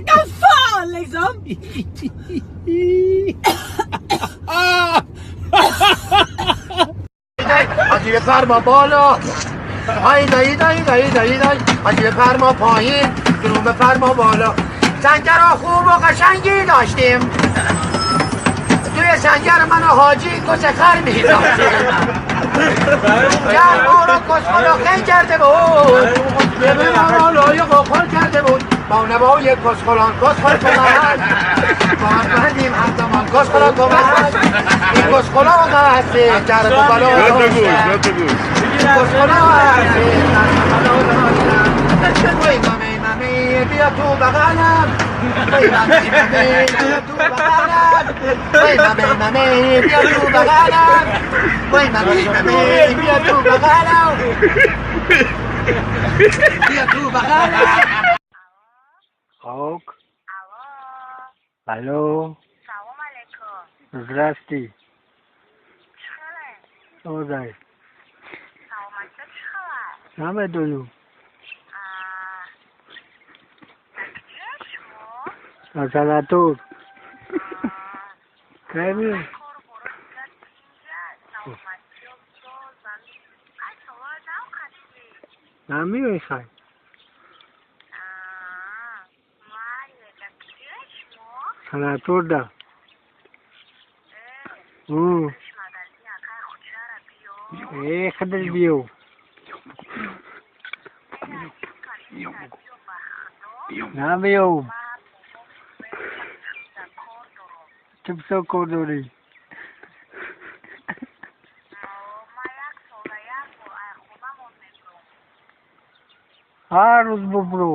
Hva faen, liksom? حاجی بفرما بالا، های دایی دایی دایی دایی دایی، حاجی بفرما پایین، درون بفرما بالا. سنگر خوب و قشنگی داشتیم، توی سنگر من و حاجی کس خر می داشتیم. جرما رو کسخل و خیلی کرده بود، به ما را لایق و خل کرده بود. با نوای کسخلان کسخل کمک، با هم بندیم همزمان کسخلان کمک. این کسخلان هستی در و بلا داشتن، کسخلان هستی در و بلا داشتن. وی ممی ممی بیا تو بغلم، وی ممی ممی بیا تو بغلم، وی ممی ممی بیا تو بغلم، وی ممی ممی بیا تو بغلم، بیا تو بغلم. Ок. Алло. Салом алейкум. Здрасте. Чӣ хеле? Озай. Саломатӣ чӣ хабар? Намедонам. Куҷо шумо? Аз Алатур. Кай меоӣ? Кору боро дигар тинҷа, саломатиё соз, ами ай солҳои нав қадимӣ. Намеоӣ хай? Майя, дар куҷо шумо? Санатурда. Э, магазин акай хуҷара биё. Э, худаш биё. Биё ба худо. Намеём. Ман бобо кор дорам. Ту бисёр кор дорӣ. Ман як сола як бор ай хонамон мебурам. Ҳар рӯз бубурӯ.